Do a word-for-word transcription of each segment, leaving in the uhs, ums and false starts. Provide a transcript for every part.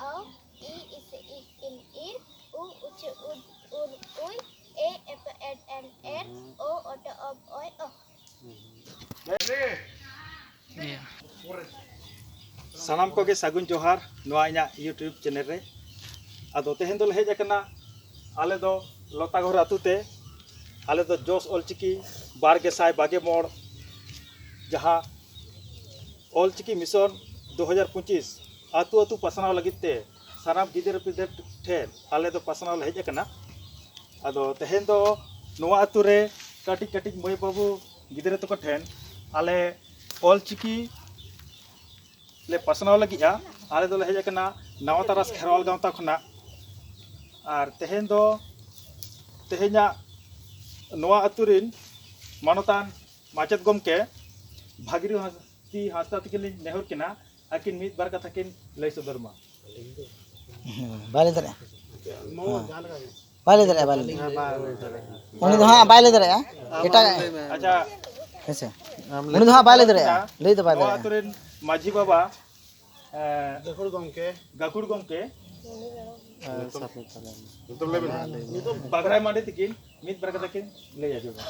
ᱚ, E ᱤᱥᱮ E ᱤᱱ ᱤᱨ, ᱩ ᱩᱪᱮ ᱩᱫ ᱩᱨ ᱩᱭ, ᱮ ᱮᱯᱮ ᱮᱰ ᱮᱱ ᱮᱨ, ᱳ ᱚᱴᱮ ᱚᱵ ᱚᱭ ᱚ᱾ ᱥᱟᱱᱟᱢ ᱠᱚᱜᱮ ᱥᱟᱹᱜᱩᱱ ᱡᱚᱦᱟᱨ ᱱᱚᱣᱟ ᱤᱧᱟᱹᱜ YouTube ᱪᱮᱱᱮᱞ ᱨᱮ᱾ ᱟᱫᱚ ᱛᱮᱦᱮᱧ ᱫᱚᱞᱮ ᱦᱮᱡ ᱟᱠᱟᱱᱟ ᱟᱞᱮ ᱫᱚ ᱞᱚᱛᱟᱜᱷᱚᱨ ᱟᱹᱛᱩ ᱛᱮ, ᱟᱞᱮ ᱫᱚ ᱡᱚᱥ ᱚᱞᱪᱤᱠᱤ ᱵᱟᱨ ᱜᱮᱥᱟᱭ ᱵᱟᱜᱮ ᱢᱚᱬ, ᱡᱟᱦᱟᱸ ᱚᱞᱪᱤᱠᱤ ᱢᱤᱥᱚᱱ ᱫᱩ ᱦᱟᱡᱟᱨ ᱯᱚᱸᱪᱤᱥ ᱟᱹᱛᱩ ᱟᱹᱛᱩ ᱯᱟᱥᱱᱟᱣ ᱞᱟᱹᱜᱤᱫ ᱛᱮ ᱥᱟᱱᱟᱢ ᱜᱤᱫᱽᱨᱟᱹ ᱯᱤᱫᱽᱨᱟᱹ ᱴᱷᱮᱱ ᱟᱞᱮ ᱫᱚ ᱯᱟᱥᱱᱟᱣ ᱞᱮ ᱦᱮᱡ ᱟᱠᱟᱱᱟ᱾ ᱟᱫᱚ ᱛᱮᱦᱮᱧ ᱫᱚ ᱱᱚᱣᱟ ᱟᱹᱛᱩ ᱨᱮ ᱠᱟᱹᱴᱤᱡ ᱠᱟᱹᱴᱤᱡ ᱢᱟᱹᱭ ᱵᱟᱹᱵᱩ ᱜᱤᱫᱽᱨᱟᱹ ᱛᱟᱠᱚ ᱴᱷᱮᱱ ᱟᱞᱮ ᱚᱞᱪᱤᱠᱤ ᱞᱮ ᱯᱟᱥᱱᱟᱣ ᱞᱟᱹᱜᱤᱫᱼᱟ᱾ ᱟᱞᱮ ᱫᱚᱞᱮ ᱦᱮᱡ ᱟᱠᱟᱱᱟ ᱱᱟᱣᱟ ᱛᱟᱨᱟᱥ ᱠᱷᱮᱨᱣᱟᱞ ᱜᱟᱶᱛᱟ ᱠᱷᱚᱱᱟᱜ᱾ ᱟᱨ ᱛᱮᱦᱮᱧ ᱫᱚ ᱛᱮᱦᱮᱧᱟᱜ ᱱᱚᱣᱟ ᱟᱹᱛᱩ ᱨᱤᱱ ᱢᱟᱱᱚᱛᱟᱱ ᱢᱟᱪᱮᱫ ᱜᱚᱢᱠᱮ ᱵᱷᱟᱜᱤᱨᱤ ᱦᱟᱸᱥᱫᱟ ᱛᱤᱠᱤᱱ ᱞᱤᱧ ᱱᱮᱦᱚᱨ ᱠᱤᱱᱟ, ᱟᱹᱠᱤᱱ ᱢᱤᱫ ᱵᱟᱨ ᱠᱟᱛᱷᱟ ᱠᱤᱱ ᱞᱟᱹᱭ ᱥᱚᱫᱚᱨ ᱢᱟ᱾ ᱦᱮᱸ, ᱵᱟᱭ ᱞᱟᱹᱭ ᱫᱟᱲᱮᱭᱟᱜᱼᱟ᱾ ᱦᱮᱸ᱾ ᱵᱟᱭ ᱞᱟᱹᱭ ᱫᱟᱲᱮᱭᱟᱜᱼᱟ, ᱵᱟᱭ ᱞᱟᱹᱭ ᱫᱟᱲᱮᱭᱟᱜᱼᱟ᱾ ᱩᱱᱤ ᱫᱚ ᱦᱟᱸᱜ ᱵᱟᱭ ᱞᱟᱹᱭ ᱫᱟᱲᱮᱭᱟᱜᱼᱟ᱾ ᱮᱴᱟᱜ, ᱟᱪᱪᱷᱟ, ᱦᱮᱸ ᱥᱮ? ᱩᱱᱤ ᱫᱚ ᱦᱟᱸᱜ ᱵᱟᱭ ᱞᱟᱹᱭ ᱫᱟᱲᱮᱭᱟᱜᱼᱟ, ᱞᱟᱹᱭ ᱫᱚ ᱵᱟᱭ ᱱᱚᱣᱟ ᱫᱟᱲᱮᱭᱟᱜᱼᱟ᱾ ᱟᱹᱛᱩ ᱨᱮᱱ ᱢᱟᱹᱡᱷᱤ ᱵᱟᱵᱟ, ᱮᱸ, ᱜᱟᱹᱠᱷᱩᱲ ᱜᱚᱢᱠᱮ, ᱜᱟᱹᱠᱷᱩᱲ ᱜᱚᱢᱠᱮ, ᱵᱟᱜᱽᱨᱟᱭ ᱢᱟᱹᱱᱰᱤ ᱛᱤᱠᱤᱱ ᱢᱤᱫ ᱵᱟᱨ ᱠᱟᱛᱷᱟ ᱠᱤᱱ ᱞᱟᱹᱭ ᱟᱸᱡᱚᱢᱟ᱾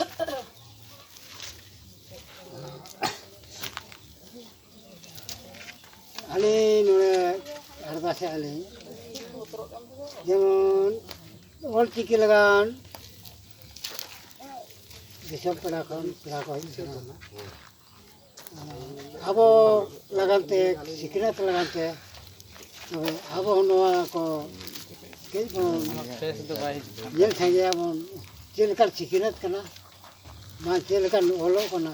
ᱟᱹᱞᱤᱧ ᱱᱚᱰᱮ ᱟᱨᱫᱟᱥᱮᱫᱼᱟ ᱞᱤᱧ, ᱡᱮᱢᱚᱱ ᱚᱞ ᱪᱤᱠᱤ ᱞᱟᱜᱟᱱ ᱫᱤᱥᱚᱢ ᱯᱮᱲᱟ ᱠᱷᱚᱱ ᱯᱮᱲᱟ ᱠᱚ ᱦᱮᱡ ᱟᱠᱟᱱᱟ᱾ ᱟᱵᱚ ᱞᱟᱜᱟᱱ ᱛᱮ, ᱥᱤᱠᱷᱱᱟᱹᱛ ᱞᱟᱜᱟᱱ ᱛᱮ, ᱛᱚᱵᱮ ᱟᱵᱚ ᱦᱚᱸ ᱱᱚᱣᱟ ᱠᱚ ᱠᱟᱹᱡ ᱵᱚᱱ ᱧᱮᱞ ᱥᱟᱸᱜᱮᱭᱟ ᱵᱚᱱ, ᱪᱮᱫ ᱞᱮᱠᱟᱱ ᱥᱤᱠᱷᱱᱟᱹᱛ ᱠᱟᱱᱟ, ᱵᱟᱝ ᱪᱮᱫ ᱞᱮᱠᱟᱱ ᱚᱞᱚᱜ ᱠᱟᱱᱟ,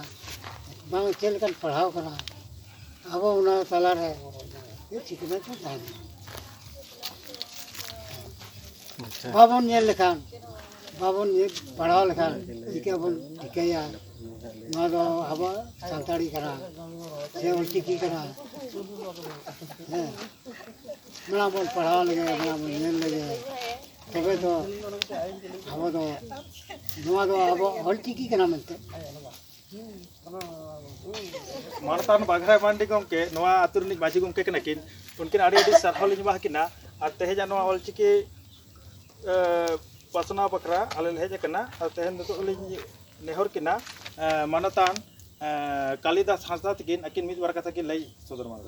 ᱵᱟᱝ ᱪᱮᱫ ᱞᱮᱠᱟᱱ ᱯᱟᱲᱦᱟᱣ ᱠᱟᱱᱟ, ᱟᱵᱚ ᱚᱱᱟ ᱛᱟᱞᱟᱨᱮ ᱥᱤᱠᱷᱱᱟᱹᱛ ᱵᱚᱱ ᱛᱟᱦᱮᱱᱟ᱾ ᱵᱟᱵᱚᱱ ᱧᱮᱞ ᱞᱮᱠᱷᱟᱱ, ᱵᱟᱵᱚᱱ ᱧᱮᱞ ᱯᱟᱲᱦᱟᱣ ᱞᱮᱠᱷᱟᱱ ᱪᱤᱠᱟᱹ ᱵᱚᱱ ᱴᱷᱤᱠᱟᱹᱭᱟ ᱱᱚᱣᱟ ᱫᱚ ᱟᱵᱚᱣᱟᱜ ᱥᱟᱱᱛᱟᱲᱤ ᱠᱟᱱᱟ ᱥᱮ ᱚᱞᱪᱤᱠᱤ ᱠᱟᱱᱟ? ᱦᱮᱸ, ᱢᱟᱲᱟᱝ ᱵᱚᱱ ᱯᱟᱲᱦᱟᱣ ᱞᱮᱜᱮ, ᱢᱟᱲᱟᱝ ᱵᱚᱱ ᱧᱮᱞ ᱞᱮᱜᱮ, ᱛᱚᱵᱮ ᱫᱚ ᱟᱵᱚ ᱫᱚ ᱱᱚᱣᱟ ᱫᱚ ᱟᱵᱚ ᱚᱞᱪᱤᱠᱤ ᱠᱟᱱᱟ ᱢᱮᱱᱛᱮ᱾ ᱢᱟᱱᱚᱛᱟᱱ ᱵᱟᱜᱷᱨᱟᱭ ᱢᱟᱱᱰᱤ ᱜᱚᱢᱠᱮ ᱱᱚᱣᱟ ᱟᱹᱛᱩ ᱨᱤᱱᱤᱡ ᱢᱟᱹᱡᱷᱤ ᱜᱚᱢᱠᱮ ᱠᱟᱱᱟ ᱠᱤᱱ᱾ ᱩᱱᱠᱤᱱ ᱟᱹᱰᱤ ᱟᱹᱰᱤ ᱥᱟᱨᱦᱟᱣ ᱞᱤᱧ ᱮᱢᱟ ᱠᱤᱱᱟ᱾ ᱟᱨ ᱛᱮᱦᱮᱧᱟᱜ ᱱᱚᱣᱟ ᱚᱞᱪᱤᱠᱤ ᱮ, ᱯᱟᱥᱱᱟᱣ ᱵᱟᱠᱷᱨᱟ ᱟᱞᱮ ᱞᱮ ᱦᱮᱡ ᱟᱠᱟᱱᱟ᱾ ᱟᱨ ᱛᱮᱦᱮᱧ ᱱᱤᱛᱚᱜ ᱞᱤᱧ ᱱᱮᱦᱚᱨ ᱠᱤᱱᱟ, ᱮ, ᱢᱟᱱᱚᱛᱟᱱ ᱮ, ᱠᱟᱞᱤᱫᱟᱥ ᱦᱟᱸᱥᱫᱟ ᱛᱟᱹᱠᱤᱱ, ᱟᱹᱠᱤᱱ ᱢᱤᱫ ᱵᱟᱨ ᱠᱟᱛᱷᱟ ᱠᱤᱱ ᱞᱟᱹᱭ ᱥᱚᱫᱚᱨ ᱢᱟ᱾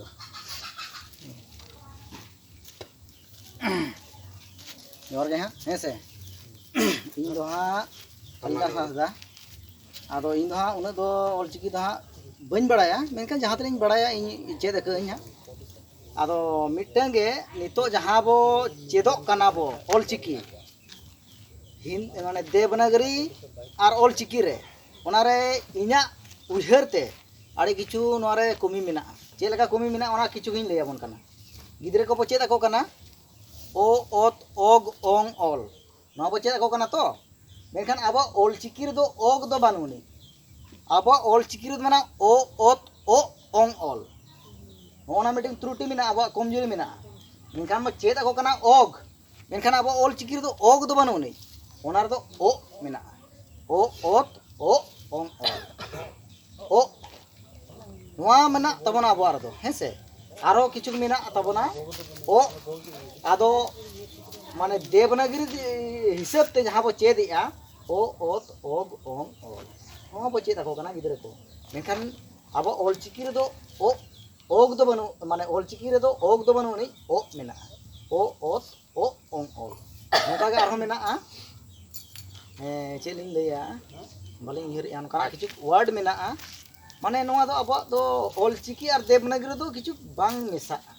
ᱡᱚᱦᱟᱨ ᱜᱮ ᱦᱟᱸᱜ, ᱦᱮᱸ ᱥᱮ᱾ ᱤᱧ ᱫᱚ ᱦᱟᱸᱜ ᱠᱟᱞᱤᱫᱟᱥ ᱦᱟᱸᱥᱫᱟ᱾ ᱟᱫᱚ ᱤᱧ ᱫᱚ ᱦᱟᱸᱜ ᱩᱱᱟᱹᱜ ᱫᱚ ᱚᱞᱪᱤᱠᱤ ᱫᱚ ᱦᱟᱸᱜ ᱵᱟᱹᱧ ᱵᱟᱲᱟᱭᱟ, ᱢᱮᱱᱠᱷᱟᱱ ᱡᱟᱦᱟᱸ ᱛᱤᱱᱟᱹᱜ ᱤᱧ ᱵᱟᱲᱟᱭᱟ ᱤᱧ ᱪᱮᱫ ᱟᱠᱟᱫᱟᱹᱧ ᱦᱟᱸᱜ᱾ ᱟᱫᱚ ᱢᱤᱫᱴᱟᱝ ᱜᱮ ᱱᱤᱛᱚᱜ ᱡᱟᱦᱟᱸ ᱵᱚ ᱪᱮᱫᱚᱜ ᱠᱟᱱᱟ ᱵᱚ ᱚᱞᱪᱤᱠᱤ, ᱦᱤᱱ ᱢᱟᱱᱮ ᱫᱮᱵᱽᱱᱟᱜᱽᱨᱤ ᱟᱨ ᱚᱞᱪᱤᱠᱤ ᱨᱮ, ᱚᱱᱟᱨᱮ ᱤᱧᱟᱹᱜ ᱩᱭᱦᱟᱹᱨ ᱛᱮ ᱟᱹᱰᱤ ᱠᱤᱪᱷᱩ ᱱᱚᱣᱟᱨᱮ ᱠᱚᱢᱤ ᱢᱮᱱᱟᱜᱼᱟ᱾ ᱪᱮᱫ ᱞᱮᱠᱟ ᱠᱚᱢᱤ ᱢᱮᱱᱟᱜᱼᱟ, ᱚᱱᱟ ᱠᱤᱪᱷᱩ ᱜᱤᱧ ᱞᱟᱹᱭ ᱟᱵᱚᱱ ᱠᱟᱱᱟ᱾ ᱜᱤᱫᱽᱨᱟᱹ ᱠᱚᱵᱚ ᱪᱮᱫ ᱟᱠᱚ ᱠᱟᱱᱟ ᱚ, ᱚᱛ, ᱚᱜ, ᱚᱝ, ᱚᱞ᱾ ᱱᱚᱣᱟ ᱵᱚ ᱪᱮᱫ ᱟᱠᱚ ᱠᱟᱱᱟ ᱛᱚ᱾ ᱢᱮᱱᱠᱷᱟᱱ ᱟᱵᱚᱣᱟᱜ ᱚᱞᱪᱤᱠᱤ ᱨᱮᱫᱚ ᱚᱜ ᱫᱚ ᱵᱟᱹᱱᱩᱜ ᱟᱹᱱᱤᱡ᱾ ᱟᱵᱚᱣᱟᱜ ᱚᱞᱪᱤᱠᱤ ᱨᱮᱫᱚ ᱢᱮᱱᱟᱜᱼᱟ ᱚ, ᱚᱛ, ᱚᱜ, ᱚᱝ, ᱚᱞ᱾ ᱱᱚᱜᱼᱚ ᱱᱟ ᱢᱤᱫᱴᱮᱱ ᱛᱨᱩᱴᱤ ᱢᱮᱱᱟᱜᱼᱟ, ᱟᱵᱚᱣᱟᱜ ᱠᱚᱢᱡᱩᱨᱤ ᱢᱮᱱᱟᱜᱼᱟ᱾ ᱢᱮᱱᱠᱷᱟᱱ ᱵᱚ ᱪᱮᱫ ᱟᱠᱚ ᱠᱟᱱᱟ ᱚᱜ, ᱢᱮᱱᱠᱷᱟᱱ ᱟᱵᱚᱣᱟᱜ ᱚᱞᱪᱤᱠᱤ ᱨᱮᱫᱚ ᱚᱜ ᱫᱚ ᱵᱟᱹᱱᱩᱜ ᱟᱹᱱᱤᱡ᱾ ᱚᱱᱟ ᱨᱮᱫᱚ ᱚᱜ ᱢᱮᱱᱟᱜᱼᱟ᱾ ᱚ, ᱚᱛ, ᱚᱜ, ᱚᱝ, ᱚᱞ᱾ ᱚᱜ, ᱱᱚᱣᱟ ᱢᱮᱱᱟᱜ ᱛᱟᱵᱚᱱᱟ ᱟᱵᱚᱣᱟᱜ ᱨᱮᱫᱚ, ᱦᱮᱸ ᱥᱮ᱾ ᱟᱨᱦᱚᱸ ᱠᱤᱪᱷᱩ ᱢᱮᱱᱟᱜ ᱛᱟᱵᱚᱱᱟ ᱚᱜ, ᱟᱫᱚ ᱢᱟᱱᱮ ᱫᱮᱵᱽᱱᱟᱜᱽᱨᱤ ᱦᱤᱥᱟᱹᱵ ᱛᱮ ᱡᱟᱦᱟᱸ ᱵᱚ ᱪᱮᱫ ᱮᱫᱼᱟ, ᱚ, ᱚᱛ, ᱚᱜ, ᱚᱝ, ᱚᱞ, ᱱᱚᱣᱟ ᱵᱚ ᱪᱮᱫ ᱟᱠᱚ ᱠᱟᱱᱟ ᱜᱤᱫᱽᱨᱟᱹ ᱠᱚ᱾ ᱢᱮᱱᱠᱷᱟᱱ ᱟᱵᱚ ᱚᱞᱪᱤᱠᱤ ᱨᱮᱫᱚ ᱚᱜ, ᱚᱜ ᱫᱚ ᱵᱟᱹᱱᱩᱜ, ᱢᱟᱱᱮ ᱚᱞᱪᱤᱠᱤ ᱨᱮᱫᱚ ᱚᱜ ᱫᱚ ᱵᱟᱹᱱᱩᱜ ᱟᱹᱱᱤᱡ, ᱚᱜ ᱢᱮᱱᱟᱜᱼᱟ᱾ ᱚ, ᱚᱛ, ᱚᱜ, ᱚᱝ, ᱚᱞ᱾ ᱱᱚᱝᱠᱟ ᱜᱮ ᱟᱨᱦᱚᱸ ᱢᱮᱱᱟᱜᱼᱟ᱾ ᱦᱮᱸ, ᱪᱮᱫ ᱞᱤᱧ ᱞᱟᱹᱭᱟ, ᱵᱟᱹᱞᱤᱧ ᱩᱭᱦᱟᱹᱨᱮᱜᱼᱟ, ᱱᱚᱝᱠᱟᱱᱟᱜ ᱠᱤᱪᱷᱩ ᱣᱟᱨᱰ ᱢᱮᱱᱟᱜᱼᱟ᱾ ᱢᱟᱱᱮ ᱱᱚᱣᱟ ᱫᱚ ᱟᱵᱚᱣᱟᱜ ᱫᱚ ᱚᱞᱪᱤᱠᱤ ᱟᱨ ᱫᱮᱵᱽᱱᱟᱜᱽᱨᱤ ᱫᱚ ᱠᱤᱪᱷᱩ ᱵᱟᱝ ᱢᱮᱥᱟᱜᱼᱟ᱾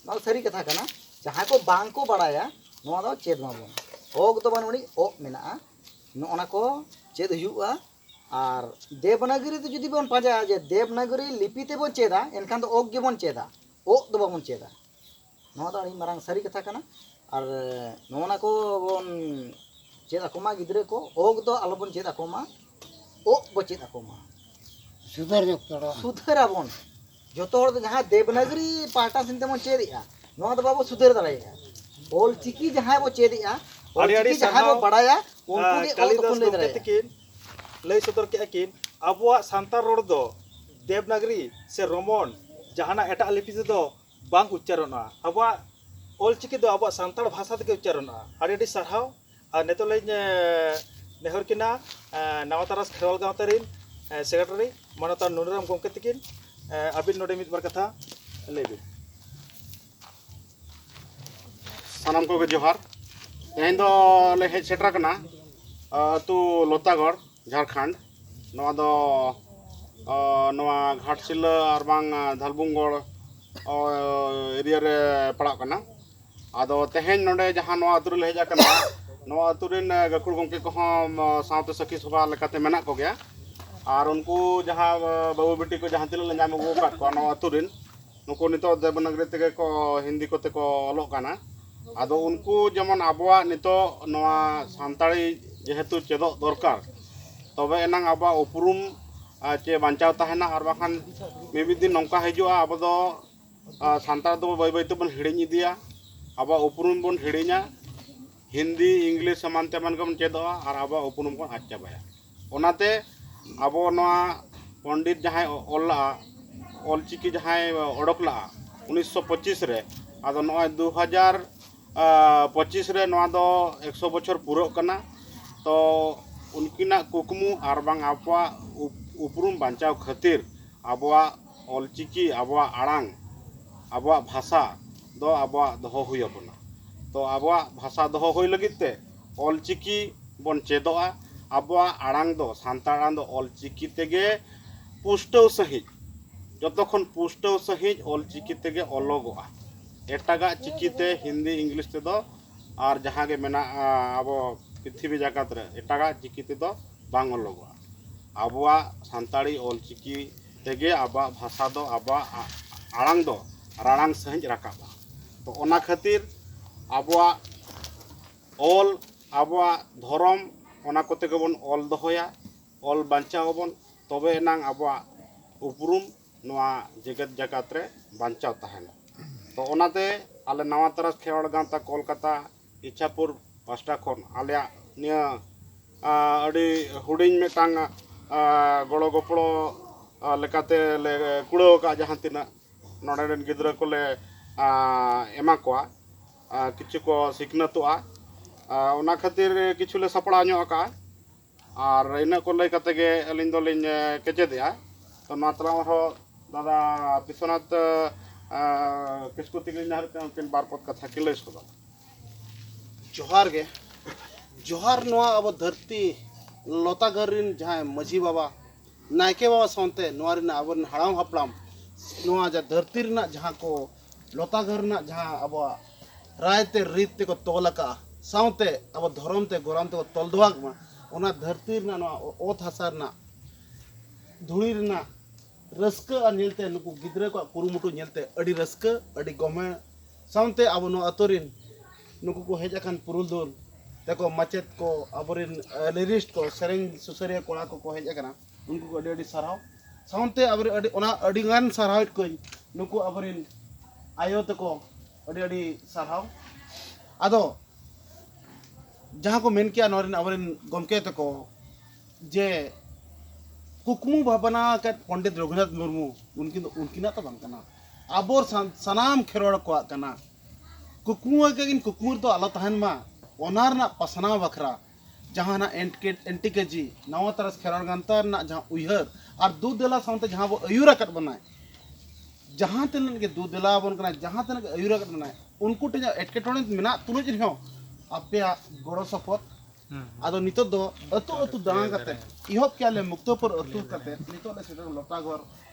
ᱱᱚᱣᱟ ᱫᱚ ᱥᱟᱹᱨᱤ ᱠᱟᱛᱷᱟ ᱠᱟᱱᱟ᱾ ᱡᱟᱦᱟᱸᱭ ᱠᱚ ᱵᱟᱝ ᱠᱚ ᱵᱟᱲᱟᱭᱟ, ᱱᱚᱣᱟ ᱫᱚ ᱪᱮᱫ ᱢᱟᱵᱚᱱ᱾ ᱚᱜ ᱫᱚ ᱵᱟᱹᱱᱩᱜ ᱟᱹᱱᱤᱡ, ᱚᱜ ᱢᱮᱱᱟᱜᱼᱟ᱾ ᱱᱚᱜᱼᱚ ᱱᱟ ᱠᱚ ᱪᱮᱫ ᱦᱩᱭᱩᱜᱼᱟ᱾ ᱟᱨ ᱫᱮᱵᱽᱱᱟᱜᱽᱨᱤ ᱛᱮ ᱡᱩᱫᱤ ᱵᱚᱱ ᱯᱟᱸᱡᱟᱭᱟ ᱡᱮ ᱫᱮᱵᱽᱱᱟᱜᱽᱨᱤ ᱞᱤᱯᱤ ᱛᱮᱵᱚᱱ ᱪᱮᱫᱟ, ᱮᱱᱠᱷᱟᱱ ᱫᱚ ᱚᱜ ᱜᱮᱵᱚᱱ ᱪᱮᱫᱟ, ᱚᱜ ᱫᱚ ᱵᱟᱵᱚᱱ ᱪᱮᱫᱟ᱾ ᱱᱚᱣᱟ ᱫᱚ ᱟᱹᱰᱤ ᱢᱟᱨᱟᱝ ᱥᱟᱹᱨᱤ ᱠᱟᱛᱷᱟ ᱠᱟᱱᱟ᱾ ᱟᱨ ᱱᱚᱜᱼᱚ ᱱᱟ ᱠᱚ ᱵᱚᱱ ᱪᱮᱫ ᱟᱠᱚ ᱢᱟ ᱜᱤᱫᱽᱨᱟᱹ ᱠᱚ, ᱚᱜ ᱫᱚ ᱟᱞᱚᱵᱚᱱ ᱪᱮᱫ ᱟᱠᱚ ᱢᱟ, ᱚᱜ ᱵᱚ ᱪᱮᱫ ᱟᱠᱚ ᱢᱟ᱾ ᱥᱩᱫᱷᱟᱹᱨ ᱧᱚᱜ ᱛᱚᱲᱚ᱾ ᱥᱩᱫᱷᱟᱹᱨ ᱟᱵᱚᱱ᱾ ᱡᱚᱛᱚ ᱦᱚᱲ ᱫᱚ ᱡᱟᱦᱟᱸ ᱫᱮᱵᱽᱱᱟᱜᱽᱨᱤ ᱯᱟᱦᱴᱟ ᱥᱮᱱ ᱛᱮᱵᱚᱱ ᱪᱮᱫ ᱮᱫᱼᱟ, ᱱᱚᱣᱟ ᱫᱚ ᱵᱟᱵᱚ ᱥᱩᱫᱷᱟᱹᱨ ᱫᱟᱲᱮᱭᱟᱜᱼᱟ᱾ ᱚᱞ ᱪᱤᱠᱤ ᱡᱟᱦᱟᱸᱭ ᱵᱚ ᱪᱮᱫ ᱮᱫᱼᱟ, ᱚᱞ ᱟᱹᱰᱤ ᱟᱹᱰᱤ ᱪᱤᱠᱤ ᱡᱟᱦᱟᱸᱭ ᱵᱚ ᱥᱟᱨᱦᱟᱣ, ᱵᱟᱲᱟᱭᱟ, ᱩᱱᱠᱩ ᱟᱨ ᱜᱮ ᱚᱞ ᱠᱟᱞᱤᱫᱟᱥ ᱫᱚᱠᱚ ᱞᱟᱹᱭ ᱜᱚᱢᱠᱮ ᱫᱟᱲᱮᱭᱟᱜᱼᱟ᱾ ᱛᱟᱹᱠᱤᱱ ᱞᱟᱹᱭ ᱥᱚᱫᱚᱨ ᱠᱮᱫᱼᱟ ᱠᱤᱱ, ᱟᱵᱚᱣᱟᱜ ᱥᱟᱱᱛᱟᱲ ᱨᱚᱲ ᱫᱚ ᱫᱮᱵᱽᱱᱟᱜᱽᱨᱤ ᱥᱮ ᱨᱳᱢᱚᱱ ᱡᱟᱦᱟᱱᱟᱜ ᱮᱴᱟᱜ ᱞᱤᱯᱤ ᱛᱮᱫᱚ ᱵᱟᱝ ᱩᱪᱪᱟᱨᱚᱱᱚᱜᱼᱟ᱾ ᱟᱵᱚᱣᱟᱜ ᱚᱞᱪᱤᱠᱤ ᱫᱚ ᱟᱵᱚᱣᱟᱜ ᱥᱟᱱᱛᱟᱲ ᱵᱷᱟᱥᱟ ᱛᱮᱜᱮ ᱩᱪᱪᱟᱨᱚᱱᱚᱜᱼᱟ᱾ ᱟᱹᱰᱤ ᱟᱹᱰᱤ ᱥᱟᱨᱦᱟᱣ᱾ ᱟᱨ ᱱᱤᱛᱚᱜ ᱞᱤᱧ ᱱᱮᱦᱚᱨ ᱠᱤᱱᱟ ᱱᱟᱣᱟ ᱛᱟᱨᱟᱥ ᱠᱷᱮᱨᱣᱟᱞ ᱜᱟᱶᱛᱟ ᱨᱤᱱ ᱥᱮᱠᱨᱮᱴᱟᱨᱤ ᱢᱟᱱᱚᱛᱟᱱ ᱱᱩᱱᱩᱨᱟᱢ ᱜᱚᱢᱠᱮ ᱛᱤᱠᱤᱱ᱾ ᱟᱹᱵᱤᱱ ᱱᱚᱰᱮ ᱢᱤᱫ ᱵᱟᱨ ᱠᱟᱛᱷᱟ ᱞᱟᱹᱭ ᱵᱤᱱ᱾ ᱥᱟᱱᱟᱢ ᱠᱚᱜᱮ ᱡᱚᱦᱟᱨ᱾ ᱛᱮᱦᱮᱧ ᱫᱚ ᱞᱮ ᱦᱮᱡ ᱥᱮᱴᱮᱨ ᱟᱠᱟᱱᱟ ᱟᱹᱛᱩ ᱞᱚᱛᱟᱜᱚᱲ, ᱡᱷᱟᱲᱠᱷᱚᱸᱰ᱾ ᱱᱚᱣᱟ ᱫᱚ ᱱᱚᱣᱟ ᱜᱷᱟᱴᱥᱤᱞᱟᱹ ᱟᱨ ᱵᱟᱝ ᱫᱷᱟᱞᱵᱩᱝᱜᱚᱲ ᱮᱨᱤᱭᱟ ᱨᱮ ᱯᱟᱲᱟᱜ ᱠᱟᱱᱟ᱾ ᱟᱫᱚ ᱛᱮᱦᱮᱧ ᱱᱚᱰᱮ ᱡᱟᱦᱟᱸ ᱱᱚᱣᱟ ᱟᱹᱛᱩ ᱨᱮᱞᱮ ᱦᱮᱡ ᱟᱠᱟᱱᱟ, ᱱᱚᱣᱟ ᱟᱹᱛᱩ ᱨᱮᱱ ᱜᱟᱹᱠᱷᱩᱲ ᱜᱚᱢᱠᱮ ᱠᱚᱦᱚᱸ ᱥᱟᱶᱛᱮ ᱥᱟᱹᱠᱷᱤ ᱥᱚᱵᱷᱟ ᱞᱮᱠᱟᱛᱮ ᱢᱮᱱᱟᱜ ᱠᱚᱜᱮᱭᱟ᱾ ᱟᱨ ᱩᱱᱠᱩ ᱡᱟᱦᱟᱸ ᱵᱟᱹᱵᱩ ᱵᱤᱴᱤ ᱠᱚ ᱡᱟᱦᱟᱸ ᱛᱤᱱᱟᱹᱜ ᱞᱮ ᱧᱟᱢ ᱟᱹᱜᱩ ᱟᱠᱟᱫ ᱠᱚᱣᱟ ᱱᱚᱣᱟ ᱟᱹᱛᱩ ᱨᱮᱱ, ᱱᱩᱠᱩ ᱱᱤᱛᱚᱜ ᱫᱮᱵᱽᱱᱟᱜᱽᱨᱤ ᱛᱮᱜᱮ ᱠᱚ, ᱦᱤᱱᱫᱤ ᱠᱚᱛᱮ ᱠᱚ ᱚᱞᱚᱜ ᱠᱟᱱᱟ᱾ ᱟᱫᱚ ᱩᱱᱠᱩ ᱡᱮᱢᱚᱱ ᱟᱵᱚᱣᱟᱜ ᱱᱤᱛᱚᱜ ᱱᱚᱣᱟ ᱥᱟᱱᱛᱟᱲᱤ ᱡᱮᱦᱮᱛᱩ ᱪᱮᱫᱚᱜ ᱫᱚᱨᱠᱟᱨ, ᱛᱚᱵᱮ ᱮᱱᱟᱝ ᱟᱵᱚᱣᱟᱜ ᱩᱯᱨᱩᱢ ᱪᱮ ᱵᱟᱧᱪᱟᱣ ᱛᱟᱦᱮᱱᱟ᱾ ᱟᱨ ᱵᱟᱝᱠᱷᱟᱱ ᱢᱤᱢᱤᱫ ᱫᱤᱱ ᱱᱚᱝᱠᱟ ᱦᱤᱡᱩᱜᱼᱟ, ᱟᱵᱚ ᱫᱚ ᱥᱟᱱᱛᱟᱲ ᱫᱚ ᱵᱟᱹᱭ ᱵᱟᱹᱭ ᱛᱮᱵᱚᱱ ᱦᱤᱲᱤᱧ ᱤᱫᱤᱭᱟ, ᱟᱵᱚᱣᱟᱜ ᱩᱯᱨᱩᱢ ᱵᱚᱱ ᱦᱤᱲᱤᱧᱟ, ᱦᱤᱱᱫᱤ ᱤᱝᱞᱤᱥ ᱮᱢᱟᱱ ᱛᱮᱢᱟᱱ ᱜᱮᱵᱚᱱ ᱪᱮᱫᱚᱜᱼᱟ ᱟᱨ ᱟᱵᱚᱣᱟᱜ ᱩᱯᱨᱩᱢ ᱵᱚᱱ ᱟᱫ ᱪᱟᱵᱟᱭᱟ᱾ ᱚᱱᱟᱛᱮ ᱟᱵᱚ ᱱᱚᱣᱟ ᱯᱚᱱᱰᱤᱛ ᱡᱟᱦᱟᱸᱭ ᱚᱞ ᱞᱟᱜᱼᱟ, ᱚᱞᱪᱤᱠᱤ ᱡᱟᱦᱟᱸᱭ ᱚᱰᱚᱠ ᱞᱟᱜᱼᱟ ᱩᱱᱤᱥᱥᱚ ᱯᱚᱸᱪᱤᱥ ᱨᱮ, ᱟᱫᱚ ᱱᱚᱜᱼᱚᱭ ᱫᱩ ᱦᱟᱡᱟᱨ ᱯᱚᱸᱪᱤᱥ ᱨᱮ ᱱᱚᱣᱟ ᱫᱚ ᱮᱠᱥᱚ ᱵᱚᱪᱷᱚᱨ ᱯᱩᱨᱟᱹᱜ ᱠᱟᱱᱟ᱾ ᱛᱚ ᱩᱱᱠᱤᱱᱟᱜ ᱠᱩᱠᱢᱩ ᱟᱨ ᱵᱟᱝ ᱟᱵᱚᱣᱟᱜ ᱩᱯ- ᱩᱯᱨᱩᱢ ᱵᱟᱧᱪᱟᱣ ᱠᱷᱟᱹᱛᱤᱨ ᱟᱵᱚᱣᱟᱜ ᱚᱞᱪᱤᱠᱤ, ᱟᱵᱚᱣᱟᱜ ᱟᱲᱟᱝ, ᱟᱵᱚᱣᱟᱜ ᱵᱷᱟᱥᱟ ᱫᱚ ᱟᱵᱚᱣᱟᱜ ᱫᱚᱦᱚ ᱦᱩᱭ ᱟᱵᱚᱱᱟ᱾ ᱛᱚ ᱟᱵᱚᱣᱟᱜ ᱵᱷᱟᱥᱟ ᱫᱚᱦᱚ ᱦᱩᱭ ᱞᱟᱹᱜᱤᱫ ᱛᱮ ᱚᱞᱪᱤᱠᱤ ᱵᱚᱱ ᱪᱮᱫᱚᱜᱼᱟ᱾ ᱟᱵᱚᱣᱟᱜ ᱟᱲᱟᱝ ᱫᱚ, ᱥᱟᱱᱛᱟᱲ ᱟᱲᱟᱝ ᱫᱚ ᱚᱞᱪᱤᱠᱤ ᱛᱮᱜᱮ ᱯᱩᱥᱴᱟᱹᱣ ᱥᱟᱺᱦᱤᱡ, ᱡᱚᱛᱚ ᱠᱷᱚᱱ ᱯᱩᱥᱴᱟᱹᱣ ᱥᱟᱺᱦᱤᱡ ᱚᱞᱪᱤᱠᱤ ᱛᱮᱜᱮ ᱚᱞᱚᱜᱚᱜᱼᱟ᱾ ᱮᱴᱟᱜᱟᱜ ᱪᱤᱠᱤ ᱛᱮ, ᱦᱤᱱᱫᱤ ᱤᱝᱞᱤᱥ ᱛᱮᱫᱚ ᱟᱨ ᱡᱟᱦᱟᱸ ᱜᱮ ᱢᱮᱱᱟᱜᱼᱟ ᱟᱵᱚ ᱯᱨᱤᱛᱷᱤᱵᱤ ᱡᱟᱠᱟᱛ ᱨᱮ, ᱮᱴᱟᱜᱟᱜ ᱪᱤᱠᱤ ᱛᱮᱫᱚ ᱵᱟᱝ ᱚᱞᱚᱜᱚᱜᱼᱟ᱾ ᱟᱵᱚᱣᱟᱜ ᱥᱟᱱᱛᱟᱲᱤ ᱚᱞᱪᱤᱠᱤ ᱛᱮᱜᱮ ᱟᱵᱚᱣᱟᱜ ᱵᱷᱟᱥᱟ ᱫᱚ, ᱟᱵᱚᱣᱟᱜ ᱟ- ᱟᱲᱟᱝ ᱫᱚ ᱨᱟᱲᱟᱝ ᱥᱟᱺᱦᱤᱡ ᱨᱟᱠᱟᱵᱼᱟ᱾ ᱛᱚ ᱚᱱᱟ ᱠᱷᱟᱹᱛᱤᱨ ᱟᱵᱚᱣᱟᱜ ᱚᱞ, ᱟᱵᱚᱣᱟᱜ ᱫᱷᱚᱨᱚᱢ, ᱚᱱᱟ ᱠᱚᱛᱮ ᱜᱮᱵᱚᱱ ᱚᱞ ᱫᱚᱦᱚᱭᱟ, ᱚᱞ ᱵᱟᱧᱪᱟᱣ ᱟᱵᱚᱱ, ᱛᱚᱵᱮ ᱮᱱᱟᱝ ᱟᱵᱚᱣᱟᱜ ᱩᱯᱨᱩᱢ ᱱᱚᱣᱟ ᱡᱮᱜᱮᱛ ᱡᱟᱠᱟᱛ ᱨᱮ ᱵᱟᱧᱪᱟᱣ ᱛᱟᱦᱮᱱᱟ᱾ ᱛᱚ ᱚᱱᱟᱛᱮ ᱟᱞᱮ ᱱᱟᱣᱟ ᱛᱟᱨᱟᱥ ᱠᱷᱮᱨᱣᱟᱲ ᱜᱟᱶᱛᱟ ᱠᱳᱞᱠᱟᱛᱟ ᱤᱪᱷᱟᱯᱩᱨ ᱯᱟᱥᱴᱟ ᱠᱷᱚᱱ ᱟᱞᱮᱭᱟᱜ ᱱᱤᱭᱟᱹ ᱟ, ᱟᱹᱰᱤ ᱦᱩᱰᱤᱧ ᱢᱤᱫᱴᱟᱝ ᱟ, ᱜᱚᱲᱚ ᱜᱚᱯᱚᱲᱚ ᱟ, ᱞᱮᱠᱟᱛᱮ ᱞᱮ ᱠᱩᱲᱟᱹᱣ ᱟᱠᱟᱫ ᱡᱟᱦᱟᱸ ᱛᱤᱱᱟᱹᱜ ᱱᱚᱰᱮ ᱨᱮᱱ ᱜᱤᱫᱽᱨᱟᱹ ᱠᱚᱞᱮ ᱮᱢᱟ ᱠᱚᱣᱟ᱾ ᱠᱤᱪᱷᱩ ᱠᱚ ᱥᱤᱠᱷᱱᱟᱹᱛᱚᱜᱼᱟ᱾ ᱚᱱᱟ ᱠᱷᱟᱹᱛᱤᱨ ᱠᱤᱪᱷᱩ ᱞᱮ ᱥᱟᱯᱲᱟᱣ ᱧᱚᱜ ᱟᱠᱟᱫᱼᱟ᱾ ᱟᱨ ᱤᱱᱟᱹᱜ ᱠᱚ ᱞᱟᱹᱭ ᱠᱟᱛᱮ ᱜᱮ ᱟᱹᱞᱤᱧ ᱫᱚᱞᱤᱧ ᱠᱮᱪᱮᱫᱮᱜᱼᱟ᱾ ᱛᱚ, ᱱᱚᱣᱟ ᱛᱟᱞᱟ ᱨᱮᱦᱚᱸ ᱫᱟᱫᱟ ᱵᱤᱥᱣᱚᱱᱟᱛᱷ ᱠᱤᱥᱠᱩ ᱛᱤᱠᱤᱱ ᱡᱟᱦᱟᱸ ᱞᱮᱠᱟ ᱩᱱᱠᱤᱱ ᱵᱟᱨ ᱯᱚᱫ ᱠᱟᱛᱷᱟ ᱠᱤᱱ ᱞᱟᱹᱭ ᱥᱚᱫᱚᱨ᱾ ᱡᱚᱦᱟᱨ ᱜᱮ᱾ ᱡᱚᱦᱟᱨ ᱱᱚᱣᱟ ᱟᱵᱚ ᱫᱷᱟᱹᱨᱛᱤ ᱞᱚᱛᱟ ᱜᱟᱹᱨ ᱨᱮᱱ ᱡᱟᱦᱟᱸᱭ ᱢᱟᱹᱡᱷᱤ ᱵᱟᱵᱟ, ᱱᱟᱭᱠᱮ ᱵᱟᱵᱟ ᱥᱟᱶᱛᱮ ᱱᱚᱣᱟ ᱨᱮᱱᱟᱜ ᱟᱵᱚᱨᱮᱱ ᱦᱟᱲᱟᱢ ᱦᱟᱯᱲᱟᱢ, ᱱᱚᱣᱟ ᱡᱟ ᱫᱷᱟᱹᱨᱛᱤ ᱨᱮᱱᱟᱜ ᱡᱟᱦᱟᱸ ᱠᱚ ᱞᱚᱛᱟ ᱜᱟᱹᱨ ᱨᱮᱱᱟᱜ ᱡᱟᱦᱟᱸ ᱟᱵᱚᱣᱟᱜ ᱨᱟᱭ ᱛᱮ ᱨᱤᱛ ᱛᱮᱠᱚ ᱛᱚᱞ ᱟᱠᱟᱫᱼᱟ, ᱥᱟᱶᱛᱮ ᱟᱵᱚ ᱫᱷᱚᱨᱚᱢ ᱛᱮ ᱜᱚᱨᱟᱢ ᱛᱮᱠᱚ ᱛᱚᱞ ᱫᱚᱦᱚ ᱟᱠᱟᱫ ᱵᱚᱱᱟ, ᱚᱱᱟ ᱫᱷᱟᱹᱨᱛᱤ ᱨᱮᱱᱟᱜ ᱱᱚᱣᱟ ᱚᱛ ᱦᱟᱥᱟ ᱨᱮᱱᱟᱜ ᱫᱷᱩᱲᱤ ᱨᱮᱱᱟᱜ ᱨᱟᱹᱥᱠᱟᱹ ᱟᱨ ᱧᱮᱞᱛᱮ ᱱᱩᱠᱩ ᱜᱤᱫᱽᱨᱟᱹ ᱠᱚᱣᱟᱜ ᱠᱩᱨᱩᱢᱩᱴᱩ ᱧᱮᱞᱛᱮ ᱟᱹᱰᱤ ᱨᱟᱹᱥᱠᱟᱹ, ᱟᱹᱰᱤ ᱜᱚᱢᱮ᱾ ᱥᱟᱶᱛᱮ ᱟᱵᱚ ᱱᱚᱣᱟ ᱟᱹᱛᱩ ᱨᱮᱱ ᱱᱩᱠᱩ ᱠᱚ ᱦᱮᱡ ᱟᱠᱟᱱ ᱯᱩᱨᱩᱞᱫᱩᱞ ᱛᱮᱠᱚ, ᱢᱟᱪᱮᱫ ᱠᱚ, ᱟᱵᱚᱨᱮᱱ ᱞᱤᱨᱤᱥᱴ ᱠᱚ, ᱥᱮᱨᱮᱧ ᱥᱩᱥᱟᱹᱨᱤᱭᱟᱹ ᱠᱚᱲᱟ ᱠᱚᱠᱚ ᱦᱮᱡ ᱟᱠᱟᱱᱟ, ᱩᱱᱠᱩ ᱠᱚ ᱟᱹᱰᱤ ᱟᱹᱰᱤ ᱥᱟᱨᱦᱟᱣ᱾ ᱥᱟᱶᱛᱮ ᱟᱵᱚᱨᱮᱱ ᱟᱹᱰᱤ, ᱚᱱᱟ ᱟᱹᱰᱤᱜᱟᱱ ᱥᱟᱨᱦᱟᱣᱮᱫ ᱠᱚᱣᱟᱧ ᱱᱩᱠᱩ ᱟᱵᱚᱨᱮᱱ ᱟᱭᱳ ᱛᱟᱠᱚ, ᱟᱹᱰᱤ ᱟᱹᱰᱤ ᱥᱟᱨᱦᱟᱣ᱾ ᱟᱫᱚ ᱡᱟᱦᱟᱸ ᱠᱚ ᱢᱮᱱ ᱠᱮᱜᱼᱟ ᱱᱚᱣᱟ ᱨᱮᱱ ᱟᱵᱚᱨᱮᱱ ᱜᱚᱢᱠᱮ ᱛᱟᱠᱚ, ᱡᱮ ᱠᱩᱠᱢᱩ ᱵᱷᱟᱵᱽᱱᱟ ᱟᱠᱟᱫ ᱯᱚᱱᱰᱤᱛ ᱨᱚᱜᱷᱩᱱᱟᱛᱷ ᱢᱩᱨᱢᱩ, ᱩᱱᱠᱤᱱ ᱫᱚ ᱩᱱᱠᱤᱱᱟᱜ ᱫᱚ ᱵᱟᱝ ᱠᱟᱱᱟ, ᱟᱵᱚ ᱥᱟᱱ-, ᱥᱟᱱᱟᱢ ᱠᱷᱮᱨᱣᱟᱲ ᱠᱚᱣᱟᱜ ᱠᱟᱱᱟ᱾ ᱠᱩᱠᱢᱩ ᱟᱠᱟᱫ ᱠᱤᱱ ᱠᱩᱠᱢᱩ ᱨᱮᱫᱚ ᱟᱞᱚ ᱛᱟᱦᱮᱱ ᱢᱟ, ᱚᱱᱟ ᱨᱮᱱᱟᱜ ᱯᱟᱥᱱᱟᱣ ᱵᱟᱠᱷᱨᱟ ᱡᱟᱦᱟᱱᱟᱜ ᱮᱱᱴᱤ-, ᱮᱱᱴᱤᱠᱮᱡᱤ ᱱᱟᱣᱟ ᱛᱟᱨᱟᱥ ᱠᱷᱮᱨᱣᱟᱲ ᱜᱟᱶᱛᱟ ᱨᱮᱱᱟᱜ ᱡᱟᱦᱟᱸ ᱩᱭᱦᱟᱹᱨ ᱟᱨ ᱫᱩ ᱫᱮᱞᱟ ᱥᱟᱶᱛᱮ ᱡᱟᱦᱟᱸ ᱵᱚ ᱟᱹᱭᱩᱨ ᱟᱠᱟᱫ ᱵᱚᱱᱟᱭ, ᱡᱟᱦᱟᱸ ᱛᱤᱱᱟᱹᱜ ᱜᱮ ᱫᱩ ᱫᱮᱞᱟ ᱟᱵᱚᱱ ᱠᱟᱱᱟᱭ, ᱡᱟᱦᱟᱸ ᱛᱤᱱᱟᱹᱜ ᱜᱮ ᱟᱹᱭᱩᱨ ᱟᱠᱟᱫ ᱵᱚᱱᱟᱭ, ᱩᱱᱠᱩ ᱴᱷᱮᱱ ᱮᱴᱠᱮᱴᱚᱬᱮ ᱢᱮᱱᱟᱜ ᱛᱩᱞᱩᱡ ᱨᱮᱦᱚᱸ ᱟᱯᱮᱭᱟᱜ ᱜᱚᱲᱚ ᱥᱚᱯᱚᱦᱚᱫ᱾ ᱦᱩᱸ, ᱦᱩᱸ᱾ ᱟᱫᱚ ᱱᱤᱛᱚᱜ ᱫᱚ ᱟᱹᱛᱩ ᱟᱹᱛᱩ ᱫᱟᱬᱟ ᱠᱟᱛᱮ ᱮᱦᱚᱵ ᱠᱮᱜᱼᱟ ᱞᱮ ᱢᱩᱠᱛᱚᱯᱩᱨ ᱟᱹᱛᱩ ᱠᱟᱛᱮ ᱱᱤᱛᱚᱜ ᱞᱮ ᱥᱮᱴᱮᱨ ᱞᱚᱴᱟᱜᱚᱲ,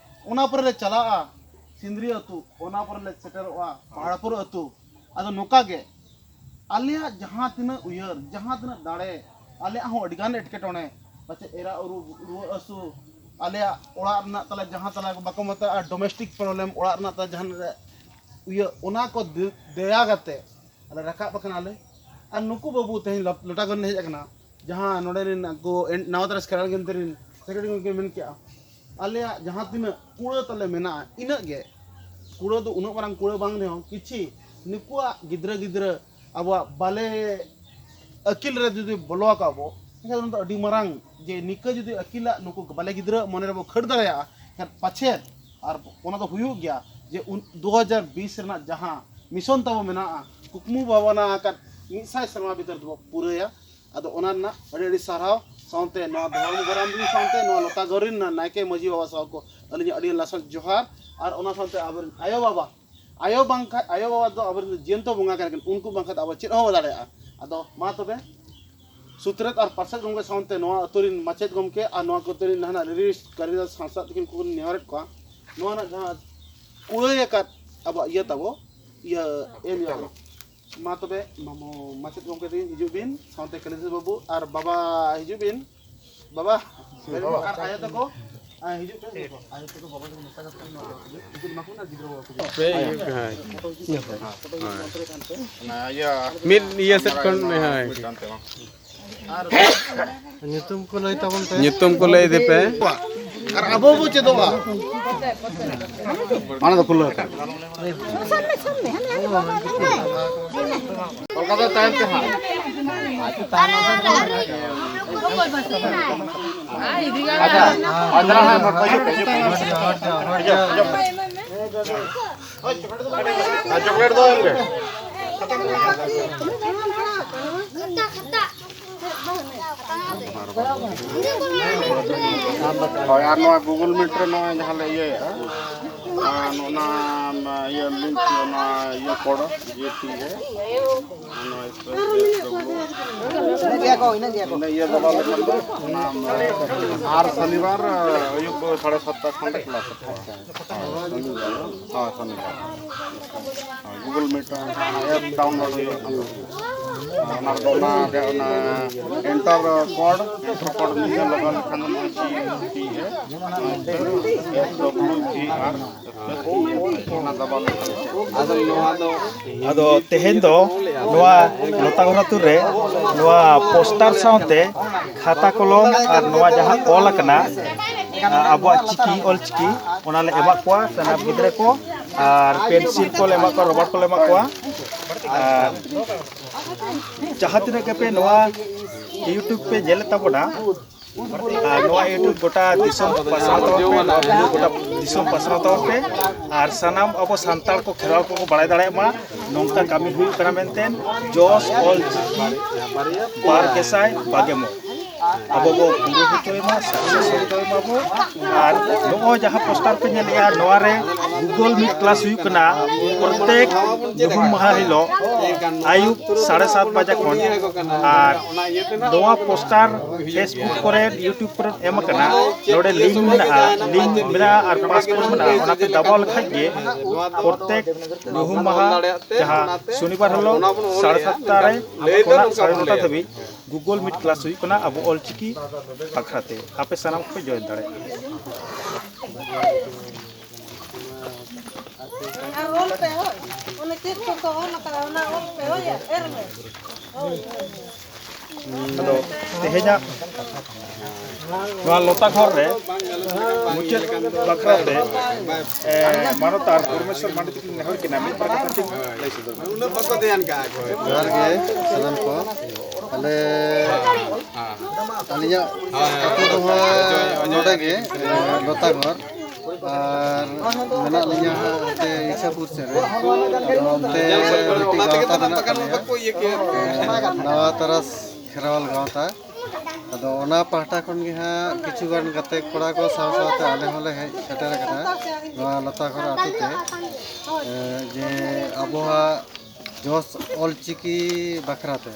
ᱚᱱᱟ ᱯᱚᱨᱮ ᱞᱮ ᱪᱟᱞᱟᱜᱼᱟ ᱥᱤᱸᱫᱽᱨᱤ ᱟᱹᱛᱩ, ᱚᱱᱟ ᱯᱚᱨᱮ ᱞᱮ ᱥᱮᱴᱮᱨᱚᱜᱼᱟ ᱯᱟᱦᱟᱲᱯᱩᱨ ᱟᱹᱛᱩ᱾ ᱟᱫᱚ ᱱᱚᱝᱠᱟ ᱜᱮ ᱟᱞᱮᱭᱟᱜ ᱡᱟᱦᱟᱸ ᱛᱤᱱᱟᱹᱜ ᱩᱭᱦᱟᱹᱨ, ᱡᱟᱦᱟᱸ ᱛᱤᱱᱟᱹᱜ ᱫᱟᱲᱮ, ᱟᱞᱮᱭᱟᱜ ᱦᱚᱸ ᱟᱹᱰᱤᱜᱟᱱ ᱮᱴᱠᱮᱴᱚᱬᱮ, ᱯᱟᱪᱮᱫ ᱮᱨᱟ ᱩᱨᱩ, ᱨᱩᱣᱟᱹ ᱦᱟᱹᱥᱩ, ᱟᱞᱮᱭᱟᱜ ᱚᱲᱟᱜ ᱨᱮᱱᱟᱜ ᱛᱟᱞᱮ ᱡᱟᱦᱟᱸ ᱛᱟᱞᱮ ᱵᱟᱠᱚ ᱢᱮᱛᱟᱜᱼᱟ domestic problem, ᱚᱲᱟᱜ ᱨᱮᱱᱟᱜ ᱛᱟᱞᱮ ᱡᱟᱦᱟᱸ ᱤᱭᱟᱹ, ᱚᱱᱟ ᱠᱚ ᱫᱮ-, ᱫᱮᱭᱟ ᱠᱟᱛᱮ ᱟᱞᱮ ᱨᱟᱠᱟᱵ ᱟᱠᱟᱱᱟᱞᱮ᱾ ᱟᱨ ᱱᱩᱠᱩ ᱵᱟᱹᱵᱩ ᱛᱮᱦᱮᱧ ᱞᱚ-, ᱞᱚᱴᱟᱜᱚᱲ ᱞᱮ ᱦᱮᱡ ᱟᱠᱟᱱᱟ, ᱡᱟᱦᱟᱸ ᱱᱚᱰᱮ ᱨᱮᱱ ᱠᱚ ᱮᱱ-, ᱱᱟᱣᱟ ᱛᱟᱨᱟᱥ ᱠᱷᱮᱨᱣᱟᱲ ᱜᱮᱱᱛᱮ ᱨᱮᱱ ᱥᱮᱠᱨᱮᱴᱟᱨᱤ ᱜᱚᱢᱠᱮ ᱢᱮᱱ ᱠᱮᱜᱼᱟ, ᱟᱞᱮᱭᱟᱜ ᱡᱟᱦᱟᱸ ᱛᱤᱱᱟᱹᱜ ᱠᱩᱲᱟᱹ ᱛᱟᱞᱮ ᱢᱮᱱᱟᱜᱼᱟ, ᱤᱱᱟᱹᱜ ᱜᱮ᱾ ᱠᱩᱲᱟᱹ ᱫᱚ ᱩᱱᱟᱹᱜ ᱢᱟᱨᱟᱝ ᱠᱩᱲᱟᱹ ᱵᱟᱝ ᱨᱮᱦᱚᱸ, ᱠᱤᱪᱷᱤ ᱱᱩᱠᱩᱣᱟᱜ ᱜᱤᱫᱽᱨᱟᱹ ᱜᱤᱫᱽᱨᱟᱹ ᱟᱵᱚᱣᱟᱜ ᱵᱟᱞᱮ ᱟᱹᱠᱤᱞ ᱨᱮ ᱡᱩᱫᱤ ᱵᱚᱞᱚ ᱟᱠᱟᱫ ᱵᱚ, ᱮᱱᱠᱷᱟᱱ ᱚᱱᱟ ᱫᱚ ᱟᱹᱰᱤ ᱢᱟᱨᱟᱝ, ᱡᱮ ᱱᱤᱠᱟᱹ ᱡᱩᱫᱤ ᱟᱹᱠᱤᱞᱟᱜ ᱱᱩᱠᱩ ᱵᱟᱞᱮ ᱜᱤᱫᱽᱨᱟᱹ ᱢᱚᱱᱮ ᱨᱮᱵᱚ ᱠᱷᱟᱹᱲ ᱫᱟᱲᱮᱭᱟᱜᱼᱟ, ᱮᱱᱠᱷᱟᱱ ᱯᱟᱪᱷᱮᱫ, ᱟᱨ ᱚᱱᱟ ᱫᱚ ᱦᱩᱭᱩᱜ ᱜᱮᱭᱟ, ᱡᱮ ᱩᱱ ᱫᱩ ᱦᱟᱡᱟᱨ ᱵᱤᱥ ᱨᱮᱱᱟᱜ ᱡᱟᱦᱟᱸ ᱢᱤᱥᱚᱱ ᱛᱟᱵᱚ ᱢᱮᱱᱟᱜᱼᱟ, ᱠᱩᱠᱢᱩ ᱵᱷᱟᱵᱽᱱᱟ ᱟᱠᱟᱫ, ᱢᱤᱫ ᱥᱟᱭ ᱥᱮᱨᱢᱟ ᱵᱷᱤᱛᱟᱹᱨ ᱛᱮᱵᱚ ᱯᱩᱨᱟᱹᱭᱟ᱾ ᱟᱫᱚ ᱚᱱᱟ ᱨᱮᱱᱟᱜ ᱟᱹᱰᱤ ᱟᱹᱰᱤ ᱥᱟᱨᱦᱟᱣ, ᱥᱟᱶᱛᱮ ᱱᱚᱣᱟ ᱫᱷᱚᱨᱚᱢ ᱜᱚᱨᱟᱢ ᱨᱤᱱ ᱥᱟᱶᱛᱮ ᱱᱚᱣᱟ ᱞᱚᱛᱟ ᱜᱚᱨᱤ ᱨᱮᱱᱟᱜ ᱱᱟᱭᱠᱮ ᱢᱟᱹᱡᱷᱤ ᱵᱟᱵᱟ ᱥᱟᱶ ᱠᱚ ᱟᱹᱞᱤᱧᱟᱜ ᱟᱹᱰᱤ ᱞᱟᱥᱟᱱ ᱡᱚᱦᱟᱨ᱾ ᱟᱨ ᱚᱱᱟ ᱥᱟᱶᱛᱮ ᱟᱵᱚᱨᱮᱱ ᱟᱭᱳ ᱵᱟᱵᱟ, ᱟᱭᱳ ᱵᱟᱵᱟ ᱫᱚ ᱟᱵᱚᱨᱮᱱ ᱡᱤᱭᱚᱱᱛᱚ ᱵᱚᱸᱜᱟ ᱠᱟᱱᱟ ᱠᱤᱱ, ᱩᱱᱠᱩ ᱵᱟᱝᱠᱷᱟᱱ ᱫᱚ ᱟᱵᱚ ᱪᱮᱫ ᱦᱚᱸ ᱵᱟᱵᱚ ᱫᱟᱲᱮᱭᱟᱜᱼᱟ᱾ ᱟᱫᱚ ᱢᱟ ᱛᱚᱵᱮ ᱥᱩᱛᱨᱮᱛ ᱟᱨ ᱯᱟᱨᱥᱮᱛ ᱜᱚᱢᱠᱮ ᱥᱟᱶᱛᱮ ᱱᱚᱣᱟ ᱟᱹᱛᱩ ᱨᱤᱱ ᱢᱟᱪᱮᱛ ᱜᱚᱢᱠᱮ ᱟᱨ ᱱᱚᱣᱟ ᱟᱹᱛᱩ ᱨᱤᱱ ᱱᱟᱦᱟᱜ ᱨᱤᱨᱤᱥ ᱠᱟᱹᱨᱤᱫᱟᱥ ᱥᱟᱝᱥᱟᱫ ᱛᱟᱹᱠᱤᱱ ᱠᱚᱵᱚᱱ ᱱᱮᱦᱚᱨᱮᱫ ᱠᱚᱣᱟ, ᱱᱚᱣᱟ ᱨᱮᱱᱟᱜ ᱡᱟᱦᱟᱸ ᱠᱩᱲᱟᱹᱭ ᱟᱠᱟᱫ ᱟᱵᱚᱣᱟᱜ ᱤᱭᱟᱹ ᱛᱟᱵᱚ, ᱤᱭᱟᱹ ᱮᱢ ᱤᱭᱟᱹ ᱢᱟ ᱛᱚᱵᱮ ᱢᱟᱢᱚ ᱢᱟᱪᱮᱛ ᱜᱚᱢᱠᱮ ᱛᱟᱹᱠᱤᱱ ᱦᱤᱡᱩᱜ ᱵᱤᱱ, ᱥᱟᱶᱛᱮ ᱠᱟᱹᱞᱤᱫᱟᱥ ᱵᱟᱹᱵᱩ ᱟᱨ ᱵᱟᱵᱟ ᱦᱤᱡᱩᱜ ᱵᱤᱱ᱾ ᱵᱟᱵᱟ, ᱟᱨ ᱟᱭᱳ ᱛᱟᱠᱚ, ᱟᱨ ᱦᱤᱡᱩᱜ ᱯᱮ᱾ ᱟᱭᱳ ᱛᱟᱠᱚ, ᱵᱟᱵᱟ ᱛᱟᱠᱚ ᱢᱮᱛᱟ ᱠᱟᱛᱮ ᱱᱚᱣᱟ ᱠᱚ ᱦᱤᱡᱩᱜ, ᱦᱤᱡᱩᱜ ᱢᱟ ᱠᱚ ᱱᱟ ᱜᱤᱫᱽᱨᱟᱹ ᱵᱟᱵᱟ ᱠᱚ ᱦᱤᱡᱩᱜ᱾ ᱯᱮ ᱤᱭᱟᱹ ᱠᱟᱱᱟ᱾ ᱚᱱᱟ ᱤᱭᱟᱹ ᱢᱤᱫ ᱤᱭᱟᱹ ᱥᱮᱫ ᱠᱷᱚᱱ, ᱦᱳᱭ᱾ ᱢᱤᱫᱴᱟᱝ ᱛᱮ ᱵᱟᱝ᱾ ᱧᱩᱛᱩᱢ ᱠᱚ ᱞᱟᱹᱭ ᱛᱟᱵᱚᱱ ᱯᱮ᱾ ᱧᱩᱛᱩᱢ ᱠᱚ ᱞᱟᱹᱭ ᱤᱫᱤ ᱯᱮ᱾ ᱟᱨ ᱟᱵᱚ ᱵᱚ ᱪᱮᱫᱚᱜᱼᱟ᱾ ᱢᱟᱲᱟᱝ ᱫᱚ ᱠᱷᱩᱞᱟᱹᱣ ᱟᱠᱟᱱ᱾ ᱥᱟᱢᱱᱮ, ᱥᱟᱢᱱᱮ, ᱦᱟᱱᱮ ᱟᱵᱚ ᱵᱟᱵᱟ ᱠᱚ ᱢᱮ᱾ ᱠᱚᱞᱠᱟᱛᱟ ᱛᱟᱭᱚᱢ ᱛᱮ ᱦᱟᱸᱜ᱾ ᱟᱪᱪᱷᱟ, ᱟᱪᱪᱷᱟ, ᱦᱮᱸ, ᱦᱤᱡᱩᱜ ᱯᱮ, ᱦᱤᱡᱩᱜ ᱯᱮ, ᱦᱤᱡᱩᱜ ᱯᱮ᱾ ᱦᱤᱡᱩᱜ, ᱦᱤᱡᱩᱜ᱾ ᱟᱨ ᱪᱚᱠᱞᱮᱴ ᱫᱚ ᱮᱢ ᱜᱮ᱾ ᱦᱳᱭ, ᱟᱨ ᱱᱚᱣᱟ Google Meet ᱨᱮ ᱱᱚᱣᱟ ᱡᱟᱦᱟᱸ ᱞᱮ ᱤᱭᱟᱹᱭᱮᱫᱼᱟ, ᱟᱨ ᱚᱱᱟ ᱤᱭᱟᱹ ᱞᱤᱝᱠ, ᱚᱱᱟ ᱤᱭᱟᱹ ᱠᱳᱰ, ᱡᱮ ᱴᱤ ᱮ, ᱚᱱᱟ ᱤᱱᱟᱹᱜ ᱜᱮᱭᱟ ᱠᱚ, ᱤᱱᱟᱹᱜ ᱜᱮᱭᱟ ᱠᱚ᱾ ᱤᱱᱟᱹ ᱤᱭᱟᱹ ᱫᱚ ᱵᱟᱝ ᱞᱮᱠᱷᱟᱱ ᱫᱚ ᱚᱱᱟ ᱟᱨ ᱥᱚᱱᱤᱵᱟᱨ ᱟᱹᱭᱩᱵ ᱥᱟᱲᱮ ᱥᱟᱛᱴᱟ ᱠᱷᱚᱱ ᱞᱮ ᱠᱞᱟᱥ᱾ ᱦᱳᱭ, ᱥᱚᱱᱤᱵᱟᱨ᱾ ᱦᱳᱭ, Google Meet ᱨᱮ ᱮᱯ ᱰᱟᱣᱩᱱᱞᱳᱰ ᱦᱩᱭᱩᱜᱼᱟ᱾ ᱚᱱᱟ ᱨᱮᱫᱚ ᱚᱱᱟ ᱨᱮ ᱚᱱᱟ ᱮᱱᱴᱟᱨ ᱠᱳᱰ, ᱮᱱᱴᱟᱨ ᱠᱳᱰ ᱢᱤᱫ ᱫᱷᱟᱣ ᱞᱟᱜᱟᱣ ᱞᱮᱠᱷᱟᱱ ᱫᱚ ᱱᱚᱜᱼᱚᱭ G P A, S W G ᱟᱨ ᱚᱱᱟ ᱫᱟᱵᱟᱣ ᱞᱮᱠᱷᱟᱱ ᱜᱮ᱾ ᱟᱫᱚ ᱱᱚᱣᱟ ᱫᱚ ᱟᱫᱚ ᱛᱮᱦᱮᱧ ᱫᱚ ᱱᱚᱣᱟ ᱞᱚᱛᱟᱜᱚᱲ ᱟᱹᱛᱩ ᱨᱮ ᱱᱚᱣᱟ ᱯᱳᱥᱴᱟᱨ ᱥᱟᱶᱛᱮ ᱠᱷᱟᱛᱟ ᱠᱚᱞᱚᱢ ᱟᱨ ᱱᱚᱣᱟ ᱡᱟᱦᱟᱸ ᱚᱞ ᱟᱠᱟᱱᱟ, ᱟ, ᱟᱵᱚᱣᱟᱜ ᱪᱤᱠᱤ, ᱚᱞ ᱪᱤᱠᱤ, ᱚᱱᱟ ᱞᱮ ᱮᱢᱟᱜ ᱠᱚᱣᱟ ᱥᱟᱱᱟᱢ ᱜᱤᱫᱽᱨᱟᱹ ᱠᱚ, ᱟᱨ ᱯᱮᱱᱥᱤᱞ ᱠᱚᱞᱮ ᱮᱢᱟᱜ ᱠᱚᱣᱟ, ᱨᱚᱵᱟᱨ ᱠᱚᱞᱮ ᱮᱢᱟᱜ ᱠᱚᱣᱟ᱾ ᱟᱨ ᱡᱟᱦᱟᱸ ᱛᱤᱱᱟᱹᱜ ᱜᱮᱯᱮ ᱱᱚᱣᱟ YouTube ᱯᱮ ᱧᱮᱞᱮᱫ ᱛᱟᱵᱚᱱᱟ, ᱟᱨ ᱱᱚᱣᱟ YouTube ᱜᱚᱴᱟ ᱫᱤᱥᱚᱢ ᱯᱟᱥᱱᱟᱣ ᱛᱟᱵᱚᱱ ᱯᱮ, ᱱᱚᱣᱟ video ᱜᱚᱴᱟ ᱫᱤᱥᱚᱢ ᱯᱟᱥᱱᱟᱣ ᱛᱟᱵᱚᱱ ᱯᱮ᱾ ᱟᱨ ᱥᱟᱱᱟᱢ ᱟᱵᱚ ᱥᱟᱱᱛᱟᱲ ᱠᱚ, ᱠᱷᱮᱨᱣᱟᱞ ᱠᱚᱠᱚ ᱵᱟᱲᱟᱭ ᱫᱟᱲᱮᱭᱟᱜ ᱢᱟ ᱱᱚᱝᱠᱟ ᱠᱟᱹᱢᱤ ᱦᱩᱭᱩᱜ ᱠᱟᱱᱟ ᱢᱮᱱᱛᱮ᱾ ᱡᱚᱥ ᱚᱞ ᱪᱤᱠᱤ ᱵᱟᱨ ᱜᱮᱥᱟᱭ ᱵᱟᱜᱮ ᱢᱚᱬᱮ ᱟᱵᱚ ᱵᱚ ᱯᱩᱨᱟᱹ ᱦᱚᱪᱚᱭ ᱢᱟ, success ᱦᱚᱪᱚᱭ ᱢᱟᱵᱚ᱾ ᱟᱨ ᱱᱚᱜᱼᱚᱭ ᱡᱟᱦᱟᱸ poster ᱯᱮ ᱧᱮᱞᱮᱜᱼᱟ, ᱱᱚᱣᱟ ᱨᱮ Google Meet class ᱦᱩᱭᱩᱜ ᱠᱟᱱᱟ ᱯᱨᱚᱛᱮᱠ ᱧᱩᱦᱩᱢ ᱢᱟᱦᱟ ᱦᱤᱞᱳᱜ ᱟᱹᱭᱩᱵ ᱥᱟᱲᱮ ᱥᱟᱛ ᱵᱟᱡᱮ ᱠᱷᱚᱱ᱾ ᱟᱨ ᱱᱚᱣᱟ poster Facebook ᱠᱚᱨᱮ, YouTube ᱠᱚᱨᱮ ᱮᱢ ᱟᱠᱟᱱᱟ᱾ ᱱᱚᱰᱮ link ᱢᱮᱱᱟᱜᱼᱟ, link ᱢᱮᱱᱟᱜᱼᱟ ᱟᱨ passcode ᱢᱮᱱᱟᱜᱼᱟ᱾ ᱚᱱᱟ ᱯᱮ ᱫᱟᱵᱟᱣ ᱞᱮᱠᱷᱟᱡ ᱜᱮ ᱯᱨᱚᱛᱮᱠ ᱧᱩᱦᱩᱢ ᱢᱟᱦᱟ ᱡᱟᱦᱟᱸ ᱥᱚᱱᱤᱵᱟᱨ ᱦᱤᱞᱳᱜ ᱥᱟᱲᱮ ᱥᱟᱛᱴᱟ ᱨᱮ ᱠᱷᱚᱱᱟᱜ ᱥᱟᱲᱮ ᱱᱚᱴᱟ ᱫᱷᱟᱹᱵᱤᱡ Google Meet class ᱦᱩᱭᱩᱜ ᱠᱟᱱᱟ ᱟᱵᱚ ᱚᱞᱪᱤᱠᱤ ᱵᱟᱠᱷᱨᱟᱛᱮ᱾ ᱟᱯᱮ ᱥᱟᱱᱟᱢ ᱠᱚᱯᱮ join ᱫᱟᱲᱮᱭᱟᱜᱼᱟ᱾ ᱚᱱᱟ ᱚᱞ ᱯᱮ, ᱦᱳᱭ᱾ ᱚᱱᱮ ᱪᱮᱫ ᱠᱚᱠᱚ ᱚᱞ ᱟᱠᱟᱫᱟ, ᱚᱱᱟ ᱚᱞ ᱯᱮ, ᱦᱳᱭ, ᱮᱨ ᱢᱮ᱾ ᱦᱳᱭ, ᱦᱳᱭ, ᱦᱳᱭ᱾ ᱟᱫᱚ ᱛᱮᱦᱮᱧᱟᱜ ᱱᱚᱣᱟ ᱞᱚᱛᱟ ᱜᱷᱚᱨ ᱨᱮ ᱢᱩᱪᱟᱹᱫ ᱵᱟᱠᱷᱨᱟ ᱛᱮ, ᱮ, ᱢᱟᱱᱚᱛ ᱟᱨ ᱯᱚᱨᱢᱮᱥᱣᱚᱨ ᱢᱟᱱᱰᱤ ᱛᱟᱹᱠᱤᱱ ᱱᱮᱦᱚᱨ ᱠᱤᱱᱟ, ᱢᱤᱫ ᱵᱟᱨ ᱠᱟᱛᱷᱟ ᱠᱤᱱ ᱞᱟᱹᱭ ᱥᱚᱫᱚᱨ᱾ ᱩᱱᱟᱹᱜ ᱵᱟᱠᱚ ᱫᱷᱮᱭᱟᱱ ᱠᱟᱜᱼᱟ ᱠᱚ᱾ ᱡᱚᱦᱟᱨ ᱜᱮ ᱥᱟᱱᱟᱢ ᱠᱚ᱾ ᱟᱞᱮ, ᱟᱹᱞᱤᱧᱟᱜ ᱟᱹᱛᱩ ᱫᱚ ᱦᱟᱸᱜ ᱱᱚᱰᱮ ᱜᱮ, ᱮ, ᱞᱚᱛᱟ ᱜᱷᱚᱨ᱾ ᱟᱨ ᱢᱮᱱᱟᱜ ᱞᱤᱧᱟ ᱦᱟᱸᱜ ᱚᱱᱛᱮ ᱤᱪᱷᱟᱯᱩᱨ ᱥᱮᱫ ᱨᱮ᱾ ᱟᱫᱚ ᱚᱱᱛᱮ ᱢᱤᱫᱴᱤᱡ ᱜᱟᱶᱛᱟ ᱢᱮᱱᱟᱜ ᱛᱟᱞᱮᱭᱟ, ᱮ, ᱱᱟᱣᱟ ᱛᱟᱨᱟᱥ ᱠᱷᱮᱨᱣᱟᱞ ᱜᱟᱶᱛᱟ᱾ ᱟᱫᱚ ᱚᱱᱟ ᱯᱟᱦᱴᱟ ᱠᱷᱚᱱ ᱜᱮ ᱦᱟᱸᱜ ᱠᱤᱪᱷᱩ ᱜᱟᱱ ᱜᱟᱛᱮ ᱠᱚᱲᱟ ᱠᱚ ᱥᱟᱶ ᱥᱟᱶᱛᱮ ᱟᱞᱮ ᱦᱚᱸᱞᱮ ᱦᱮᱡ ᱥᱮᱴᱮᱨ ᱟᱠᱟᱱᱟ ᱱᱚᱣᱟ ᱞᱚᱛᱟ ᱜᱷᱚᱨ ᱟᱹᱛᱩ ᱛᱮ, ᱮ, ᱡᱮ ᱟᱵᱚᱣᱟᱜ ᱡᱚᱥ ᱚᱞᱪᱤᱠᱤ ᱵᱟᱠᱷᱨᱟ ᱛᱮ,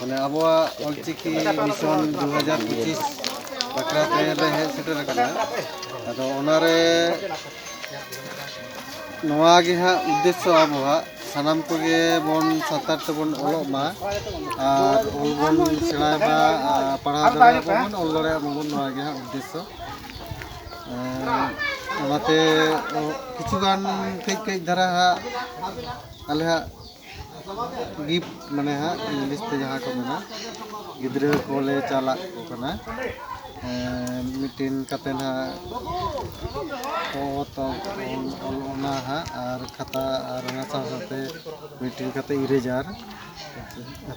ᱢᱟᱱᱮ ᱟᱵᱚᱣᱟᱜ ᱚᱞᱪᱤᱠᱤ mission ᱫᱩ ᱦᱟᱡᱟᱨ ᱯᱚᱸᱪᱤᱥ ᱵᱟᱠᱷᱨᱟ ᱛᱮ ᱞᱮ ᱦᱮᱡ ᱥᱮᱴᱮᱨ ᱟᱠᱟᱱᱟ᱾ ᱟᱫᱚ ᱚᱱᱟᱨᱮ ᱱᱚᱣᱟ ᱜᱮ ᱦᱟᱸᱜ ᱩᱫᱽᱫᱮᱥᱥᱚ ᱟᱵᱚᱣᱟᱜ, ᱥᱟᱱᱟᱢ ᱠᱚᱜᱮ ᱵᱚᱱ ᱥᱟᱱᱛᱟᱲ ᱛᱮᱵᱚᱱ ᱚᱞᱚᱜ ᱢᱟ ᱟᱨ ᱚᱞ ᱵᱚᱱ ᱥᱮᱬᱟᱭ ᱢᱟ, ᱟᱨ ᱯᱟᱲᱦᱟᱣ ᱫᱟᱲᱮᱭᱟᱜ ᱢᱟᱵᱚᱱ, ᱚᱞ ᱫᱟᱲᱮᱭᱟᱜ ᱢᱟᱵᱚᱱ, ᱱᱚᱣᱟ ᱜᱮ ᱦᱟᱸᱜ ᱩᱫᱽᱫᱮᱥᱥᱚ᱾ ᱮᱸ, ᱚᱱᱟᱛᱮ ᱠᱤᱪᱷᱩ ᱜᱟᱱ ᱠᱟᱹᱡ ᱠᱟᱹᱡ ᱫᱷᱟᱨᱟ ᱦᱟᱸᱜ ᱟᱞᱮ ᱦᱟᱸᱜ gift, ᱢᱟᱱᱮ ᱦᱟᱸᱜ English ᱛᱮ ᱡᱟᱦᱟᱸ ᱠᱚ ᱢᱮᱱᱟ, ᱜᱤᱫᱽᱨᱟᱹ ᱠᱚᱞᱮ ᱪᱟᱞᱟᱜ ᱠᱚ ᱠᱟᱱᱟ᱾ ᱮᱸ, ᱢᱤᱫᱴᱤᱱ ᱠᱟᱛᱮ ᱦᱟᱸᱜ ᱚᱛ, ᱚᱞ, ᱚᱞ ᱚᱱᱟ ᱦᱟᱸᱜ, ᱟᱨ ᱠᱷᱟᱛᱟ, ᱟᱨ ᱚᱱᱟ ᱥᱟᱶ ᱥᱟᱶᱛᱮ ᱢᱤᱫᱴᱤᱱ ᱠᱟᱛᱮ eraser,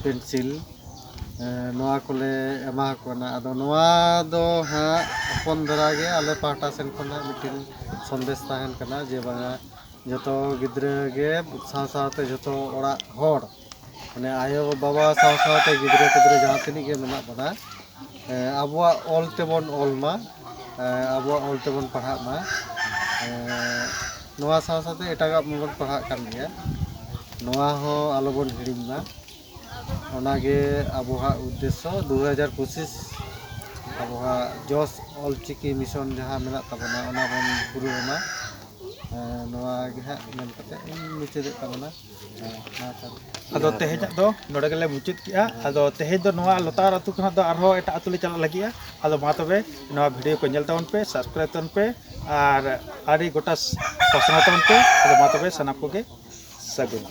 pencil, ᱮᱸ, ᱱᱚᱣᱟ ᱠᱚᱞᱮ ᱮᱢᱟ ᱠᱚ ᱠᱟᱱᱟ᱾ ᱟᱫᱚ ᱱᱚᱣᱟ ᱫᱚ ᱦᱟᱸᱜ ᱦᱚᱯᱚᱱ ᱫᱷᱟᱨᱟ ᱜᱮ ᱟᱞᱮ ᱯᱟᱦᱴᱟ ᱥᱮᱱ ᱠᱷᱚᱱᱟᱜ ᱢᱤᱫᱴᱮᱱ ᱥᱚᱱᱫᱮᱥ ᱛᱟᱦᱮᱱ ᱠᱟᱱᱟ ᱡᱮ ᱵᱟᱝᱟ, ᱡᱚᱛᱚ ᱜᱤᱫᱽᱨᱟᱹ ᱜᱮ ᱥᱟᱶ ᱥᱟᱶᱛᱮ ᱡᱚᱛᱚ ᱚᱲᱟᱜ ᱦᱚᱲ, ᱢᱟᱱᱮ ᱟᱭᱳ ᱵᱟᱵᱟ ᱥᱟᱶ ᱥᱟᱶᱛᱮ ᱜᱤᱫᱽᱨᱟᱹ ᱯᱤᱫᱽᱨᱟᱹ ᱡᱟᱦᱟᱸ ᱛᱤᱱᱟᱹᱜ ᱜᱮ ᱢᱮᱱᱟᱜ ᱵᱚᱱᱟ, ᱮᱸ, ᱟᱵᱚᱣᱟᱜ ᱚᱞ ᱛᱮᱵᱚᱱ ᱚᱞ ᱢᱟ, ᱮᱸ, ᱟᱵᱚᱣᱟᱜ ᱚᱞ ᱛᱮᱵᱚᱱ ᱯᱟᱲᱦᱟᱜ ᱢᱟ᱾ ᱮᱸ, ᱱᱚᱣᱟ ᱥᱟᱶ ᱥᱟᱶᱛᱮ ᱮᱴᱟᱜᱟᱜ ᱢᱟᱵᱚᱱ ᱯᱟᱲᱦᱟᱜ ᱠᱟᱱ ᱜᱮᱭᱟ, ᱱᱚᱣᱟ ᱦᱚᱸ ᱟᱞᱚᱵᱚᱱ ᱦᱤᱲᱤᱧ ᱢᱟ᱾ ᱚᱱᱟᱜᱮ ᱟᱵᱚᱣᱟᱜ ᱩᱫᱽᱫᱮᱥᱥᱚ ᱫᱩ ᱦᱟᱡᱟᱨ ᱯᱚᱸᱪᱤᱥ, ᱟᱵᱚᱣᱟᱜ ᱡᱚᱥ ᱚᱞᱪᱤᱠᱤ ᱢᱤᱥᱚᱱ ᱡᱟᱦᱟᱸ ᱢᱮᱱᱟᱜ ᱛᱟᱵᱚᱱᱟ, ᱚᱱᱟ ᱵᱚᱱ ᱯᱩᱨᱟᱹᱣ ᱢᱟ᱾ ᱮᱸ, ᱱᱚᱣᱟ ᱜᱮ ᱦᱟᱸᱜ ᱢᱮᱱ ᱠᱟᱛᱮ ᱤᱧ ᱢᱩᱪᱟᱹᱫᱮᱫ ᱛᱟᱵᱚᱱᱟ᱾ ᱦᱮᱸ, ᱢᱟ ᱛᱚᱵᱮ᱾ ᱟᱫᱚ ᱛᱮᱦᱮᱧᱟᱜ ᱫᱚ ᱱᱚᱰᱮ ᱜᱮᱞᱮ ᱢᱩᱪᱟᱹᱫ ᱠᱮᱜᱼᱟ᱾ ᱟᱫᱚ ᱛᱮᱦᱮᱧ ᱫᱚ ᱱᱚᱣᱟ ᱞᱚᱛᱟᱨ ᱟᱹᱛᱩ ᱠᱷᱚᱱᱟᱜ ᱫᱚ ᱟᱨᱦᱚᱸ ᱮᱴᱟᱜ ᱟᱹᱛᱩ ᱞᱮ ᱪᱟᱞᱟᱜ ᱞᱟᱹᱜᱤᱫᱼᱟ᱾ ᱟᱫᱚ ᱢᱟ ᱛᱚᱵᱮ ᱱᱚᱣᱟ ᱵᱷᱤᱰᱤᱭᱳ ᱠᱚ ᱧᱮᱞ ᱛᱟᱵᱚᱱ ᱯᱮ, ᱥᱟᱵᱥᱠᱨᱟᱭᱤᱵᱽ ᱛᱟᱵᱚᱱ ᱯᱮ ᱟᱨ ᱟᱹᱰᱤ ᱜᱚᱴᱟ ᱯᱟᱥᱱᱟᱣ ᱛᱟᱵᱚᱱ ᱯᱮ᱾ ᱟᱫᱚ ᱢᱟ ᱛᱚᱵᱮ ᱥᱟᱱᱟᱢ ᱠᱚᱜᱮ ᱥᱟᱹᱜᱩᱱ᱾